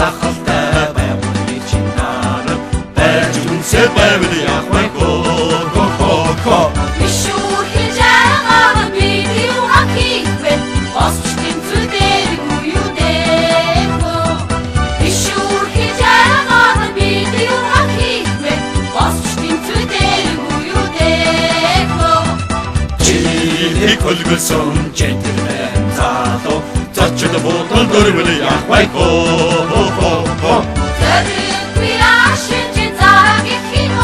сахалтай байгуулын чин дараа байж үнсээ байвал яах вэ хөө хөө хөө хөө. Бишүүрхэж байгаа бид юугаа хийх вэ? Босч тэмцүүлдэргүй юу дээ хөө. Бишүүрхэж байгаа бид юугаа хийх вэ? Босч тэмцүүлдэргүй юу дээ хөө. Чилийг хөлгөлсөн джентльмен залуу зочид буудал дөрвөл яах вэ хөө хөө хөө хөө. Зориггүй ашиж цаг их юм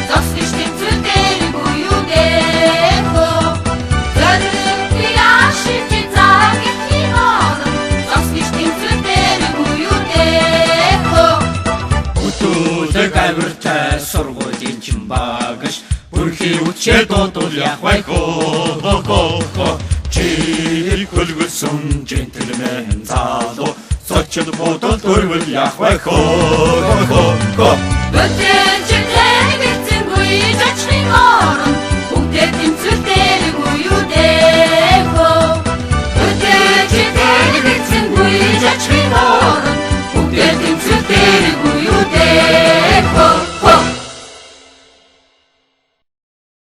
зогсож тэмцүүлдэргүй юу дээ хөө. Зориггүй ашиж цаг их юм зогсож тэмцүүлдэргүй юу дээ хөө. Өтөлөг авиртай сургуулийн чин багш бүрхий үчээ дуудвал яах вэ хөө хөө хөө хөө. Чилийг хөлгөлсөн джентльмен залуу зочид буудал дөрвөл яах вэ хөө хөө хөө хөө. Бөтөө